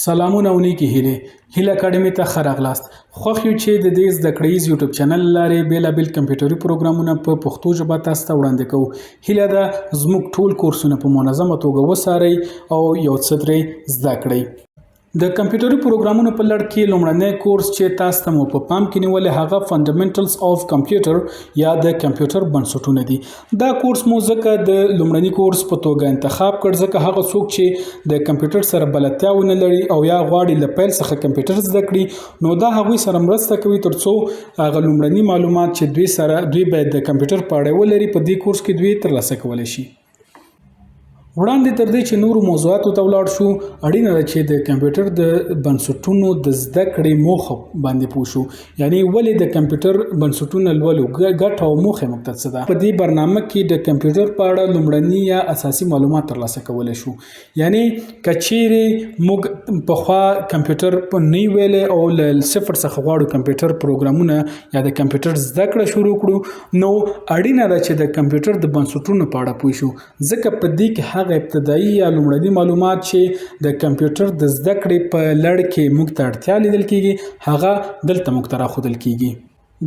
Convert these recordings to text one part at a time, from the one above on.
سلامونه او نیکې هیلې. هیله اکاډمي ته ښه راغلاست. خوښ یو چې د دې زده کړیز یوټیوب چینل له لارې بېلابېل کمپیوټري پروګرامونه په پښتو ژبه تاسو ته وړاندې کوو. هیله ده زموږ ټول کورسونه په منظمه توګه وڅارئ او یو څه ترې زده کړئ. د کمپیوټري پروګرامونو په لړ کې لومړنی کورس چې تاسو ته مو په پام کې نیولې هغه فنډامنټلز آف کمپیوټر یا د کمپیوټر بنسټونه دي. دا کورس مو ځکه د لومړني کورس په توګه انتخاب کړ ځکه هغه څوک چې د کمپیوټر سره بلدتیا ونه لري او یا غواړي له پیل څخه کمپیوټر زده کړي نو دا هغوی سره مرسته کوي ترڅو هغه لومړني معلومات چې دوی باید د کمپیوټر په اړه ولري په دې کورس کې دوی ترلاسه کولی شي. وړاندې تر دې چې نورو موضوعاتو ته ولاړ شو، اړینه ده چې د کمپیوټر د بنسټونو د زده کړې موخه باندې پوه شو، یعنی ولې د کمپیوټر بنسټونه لولو، ګټه او موخه موږ ته څه ده. په دې برنامه کې د کمپیوټر په اړه لومړني یا اساسي معلومات ترلاسه کولی شو، یعنی که چیرې موږ پخوا کمپیوټر نه ویلی او له صفر څخه غواړو کمپیوټر پروګرامونه یا د کمپیوټر زده کړه شروع کړو نو اړینه ده چې د کمپیوټر د بنسټونو په اړه پوه شو، ځکه په دې کې هغه ابتدایي یا لومړني معلومات چې د کمپیوټر د زده کړې په لړ کې موږ ته اړتیا لیدل کیږي هغه دلته موږ ته راښودل کیږي.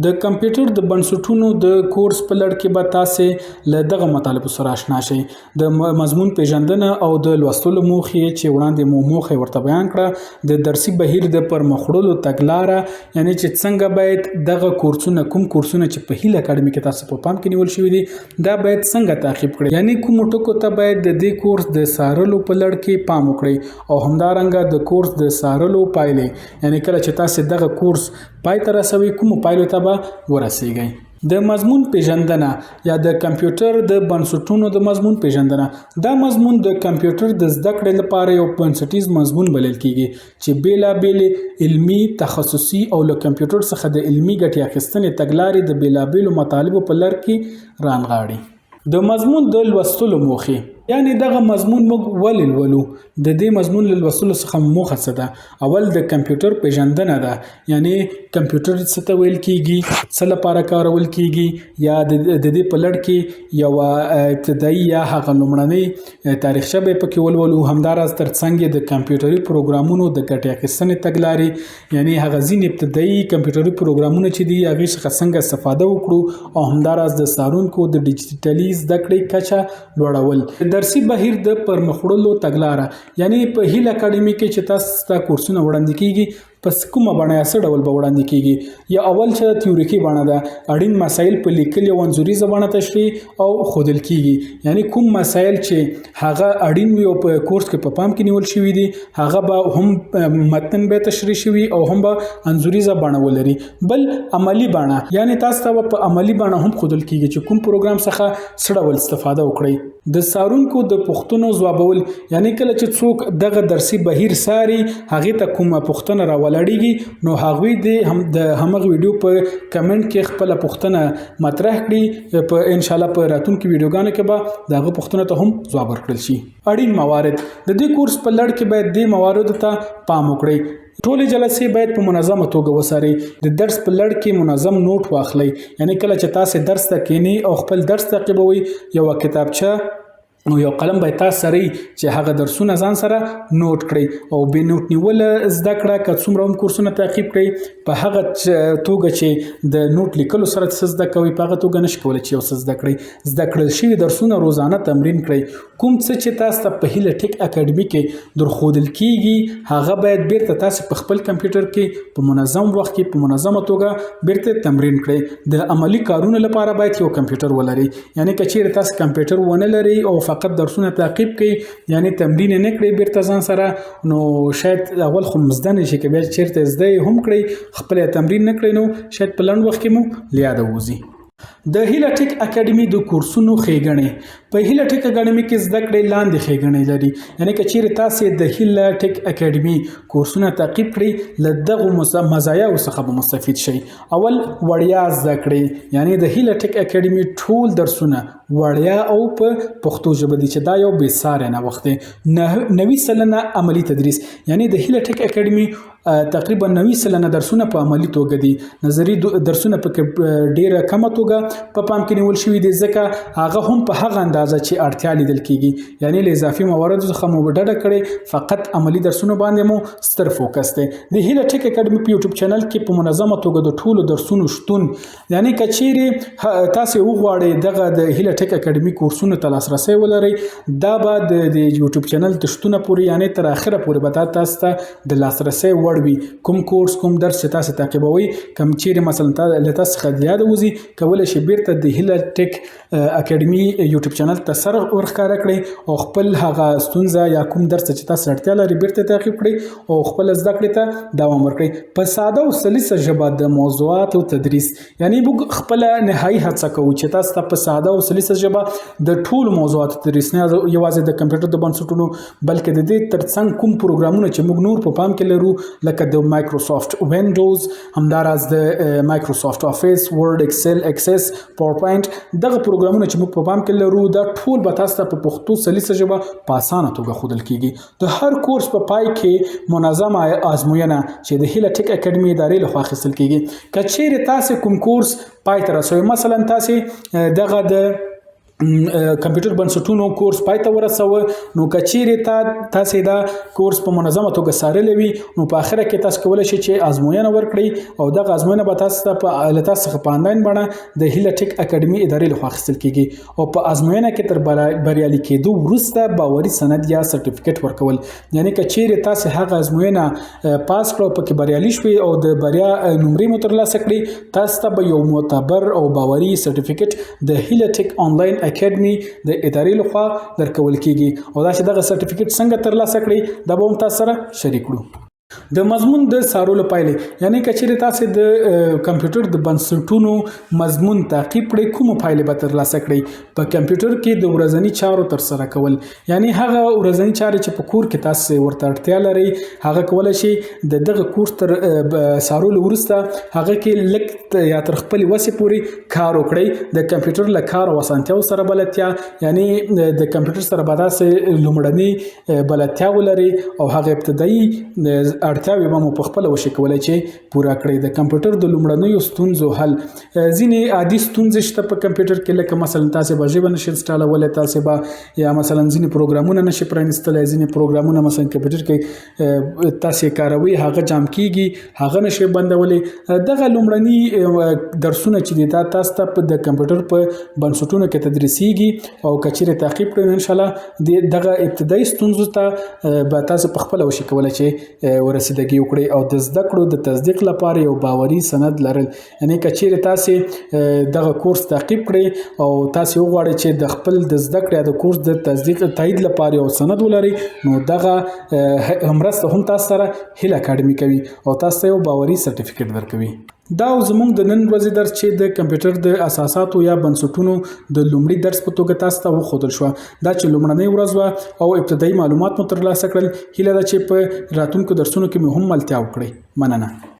د کمپیوټر د بنسټونو د کورس په لړ کې به تاسې له دغه مطالبو سره آشنا شئ: د مضمون پیژندنه او د لوستلو موخې چې وړاندې مو موخه ورته بیان کړه، د درسي بهیر د پرمخ وړلو تګلاره، یعنی چې څنګه باید دغه کورسونه، کوم کورسونه چې په هیله اکاډمي کې تاسو په پام کې نیول شوي دي دا باید څنګه تعقیب کړئ، یعنی کومو ټکو ته باید د دې کورس د څارلو په لړ کې پام وکړئ، او همدارنګه د کورس د څارلو پایلې، یعنی کله چې تاسو دغه کورس پای ته رسوئ کومو پایلو ته به ورسیږئ. د مضمون پیژندنه یا د کمپیوټر د بنسټونو د مضمون پیژندنه. دا مضمون د کمپیوټر د زده کړې لپاره یو بنسټیز مضمون بلل کیږي چې بېلابېلې علمي، تخصصي او له کمپیوټر څخه د علمي ګټې اخیستنې تګلارې د بېلابېلو مطالبو په لړ کې رانغاړي. د مضمون د لوستلو موخې، یعنی دغه مضمون موږ ولې لولو، د دې مضمون له لوستلو څخه موخه څه ده؟ اول د کمپیوټر پیژندنه ده، یعنی کمپیوټر څه ته ویل کیږي، څه لپاره کارول کیږي، یا د دې په لړ کې یوه ابتدایي یا هغه لومړنۍ تاریخچه به پکې ولولو. همداراز ترڅنګ د کمپیوټري پروګرامونو د ګټې اخیستنې تګلارې، یعنی هغه ځینې ابتدایي کمپیوټري پروګرامونه چې دي هغې څخه څنګه استفاده وکړو، او همداراز د څارونکو د ډیجیټلي زده کړې کچه لوړول. د درسي بهیر د پرمخ وړلو تګلاره، یعنی په هیله اکاډمي کې چې تاسو ته کورسونه وړاندې کیږي په کومه بڼه یا څه ډول به وړاندې کیږي. یا اول چې تیوریکي بڼه ده، اړین مسایل په لیکلي او انځوریزه بڼه تشریح او ښودل کیږي، یعنی کوم مسایل چې هغه اړین وي او په کورس کې په پام کې نیول شوي دي هغه به هم متن به تشریح شوي او هم به انځوریزه بڼه ولري. بل عملي بڼه، یعنی تاسو ته به په عملي بڼه هم ښودل کیږي چې کوم پروګرام څخه څه ډول استفاده وکړئ. د څارونکو د پوښتنو ځوابول، یعنی کله چې څوک دغه درسي بهیر څاري هغې ته کومه پوښتنه راولاړیږي نو هغوی دې هم د همغه ویډیو په کمنټ کې خپله پوښتنه مطرح کړي، په ان شاء الله په راتلونکو ویډیوګانو کې به د هغه پوښتنو ته هم ځواب ورکړل شي. اړین موارد، د دې کورس په لړ کې باید دې مواردو ته پام وکړئ. ټولې جلسې باید په منظمه توګه وڅارئ. د درس په لړ کې منظم نوټ واخلئ، یعنی کله چې تاسې درس ته کینئ او خپل درس تعقیبوئ یوه کتابچه او یو قلم باید تاسو سره وي چې هغه درسونه ځان سره نوټ کړئ. او بې نوټ نیول زده کړه که څومره هم کورسونه تعقیب کړئ په هغه توګه چې د نوټ لیکلو سره څه زده کوئ په هغه توګه نشئ کولی چې یو څه زده کړئ. زده کړل شوي درسونه روزانه تمرین کړئ. کوم څه چې تاسو ته په هیله ټیک اکاډمي کې درښودل کیږي هغه باید بیرته تاسو په خپل کمپیوټر کې په منظم وخت کې په منظمه توګه بیرته تمرین کړئ. د عملي کارونو لپاره باید یو کمپیوټر ولرئ، یعنی که چیرې تاسو کمپیوټر ونه لرئ او فقط درسونه تعقیب کړئ یعنی تمرین نه کړئ بیرته ځان سره نو شاید اول خو زده نه شي، که بیا چیرته زده یې هم کړئ خپل تمرین نه کړئ نو شاید په لنډ وخت کې مو له یاده ووځي. د هیله ټیک اکاډمي د کورسونو ښېګڼې. په هیله ټیک اکاډمي کې زده کړې لاندې ښېګڼې لري، یعنی که چیرې تاسې د هیله ټیک اکاډمي کورسونه تعقیب کړئ له دغو مزایاو څخه به مستفید شئ. اول وړیا زده کړې، یعنی د هیله ټیک اکاډمي ټول درسونه وړیا او په پښتو ژبه دي چې دا یو بې ساری نوښت دی. 90% عملي تدریس، یعنی د هیله ټیک اکاډمي تقریبا 90% درسونه په عملي توګه دي، نظري درسونه پکې ډیره کمه توګه په پام کې نیول شوي دي، ځکه هغه هم په هغه اندازه چې اړتیا لیدل کیږي، یعنی له اضافي مواردو څخه مو ډډه کړې، فقط عملي درسونو باندې مو ستر فوکس دی. د هیله ټیک اکاډمي په یوټیوب چینل کې په منظمه توګه د ټولو درسونو شتون، یعنی که چیرې تاسو وغواړئ دغه د هیله ټیک اکاډمي کورسونو ته لاسرسی ولرئ، دا به د یوټیوب چینل د شتون پورې، یعنی تر اخره پورې به دا تاسو ته د لاسرسي وړ وي. کوم کورس، کوم درس چې تاسو تعقیبوئ، کوم چیرې مثلا له تاسو څخه یاد وځي، کولی شئ بیرته د هیله ټیک اکاډمي یوټیوب چینل ته سر ورښکاره کړئ او خپل هغه ستونزه یا کوم درس چې تاسو اړتیا لرئ بیرته تعقیب کړئ او خپل زده کړې ته دوام ورکړئ. په ساده او سلیسه ژبه د موضوعاتو تدریس، یعنی موږ خپل نهایی هڅه کوو چې تاسو ته په ساده او سلیسه ژبه د ټولو موضوعاتو تدریس، نه یوازې د کمپیوټر د بنسټونو بلکې د دې ترڅنګ کوم پروګرامونه چې موږ نور په پام کې لرو، لکه د مایکروسافټ وینډوز، همداراز د مایکروسافټ آفیس، ورډ، اکسل، اکسس، پاورپوینټ، دغه پروګرامونه چې موږ په پام کې لرو، دا ټول به تاسو ته په پښتو سلیسه ژبه په اسانه توګه ښودل کیږي. د هر کورس په پای کې منظمه ازموینه چې د هیله ټیک اکاډمي ادارې لخوا اخیستل کیږي. که چیرې تاسو کوم کورس پای ته رسوئ، مثلا تاسو دغه د کمپیوټر بنسټونو کورس پای ته ورسوه، نو که چیرې تاسو دا کورس په منظمه توګه څارلی وي، نو په اخره کې تاسو کولی شئ چې ازموینه ورکړئ او دغه ازموینه به تاسو ته په له تاسو څخه په انلاین بڼه د هیله ټیک اکاډمي ادارې لخوا اخیستل کیږي او په ازموینه کې تر بریالي کېدو وروسته باوري سند یا سرټیفیکټ ورکول. یعنی که چیرې تاسو هغه ازموینه پاس کړو، پکې بریالي شوي او د بریا نمرې مو ترلاسه کړې، تاسو ته به یو معتبر او باوري سرټیفیکټ د هیله ټیک آنلاین اکاډمي د ادارې لخوا درکول کیږي او دا چې دغه سرټیفیکټ څنګه ترلاسه کړئ، دا به هم تاسو سره شریک کړو. د مضمون د څارلو پایلې، یعنی که چیرې تاسو د کمپیوټر د بنسټونو مضمون تعقیب کړئ، کومه پایلې به ترلاسه کړئ؟ په کمپیوټر کې د ورځني چارو ترسره کول، یعنی هغه ورځني چارې چې په کور کې تاسو ورته اړتیا لرئ، هغه کولی شئ د دغه کورس تر څارلو وروسته هغه کې لږ یا تر خپلې وسې پورې کار وکړئ. د کمپیوټر له کار او اسانتیاو سره بلدتیا، یعنی د کمپیوټر سره به تاسو لومړني بلدتیا ولرئ او هغه ابتدایي اړتیاوې به مو په خپله وشي کولی چې پوره کړئ. د کمپیوټر د لومړنیو ستونزو حل، ځینې عادي ستونزې شته په کمپیوټر کې، لکه مثلا تاسو به ژبه نشئ انسټالولی، تاسو به یا مثلا ځینې پروګرامونه نشئ پرانیستلی، ځینې پروګرامونه مثلا کمپیوټر کې تاسو کاروئ هغه جام کیږي، هغه نشئ بندولی. دغه لومړني درسونه چې دي، دا تاسو ته په د کمپیوټر په بنسټونو کې تدریسیږي او که چیرې تعقیب کړئ، ان شاء الله دغه ابتدایي ستونزو ته به تاسو په خپله وشي کولی چې ورسیدګي وکړئ. او د زده کړو د تصدیق لپاره یو باوري سند لرل، یعنی که چیرې تاسو دغه کورس تعقیب کړئ او تاسو وغواړئ چې د خپل د زده کړې د کورس د تصدیق تایید لپاره یو سند ولرئ، نو دغه مرسته هم تاسو سره هیله اکاډمي کوي او تاسو ته یو باوري سرټیفیکټ درکوي. دا زموږ د نن ورځې درس چې د کمپیوټر د اساساتو یا بنسټونو د لومړي درس په توګه تاسو ته وښودل شو. دا چې لومړنۍ ورځ وه او ابتدایي معلومات مو ترلاسه کړل، هیله ده چې په راتلونکو درسونو کې مو هم ملتیا وکړئ. مننه.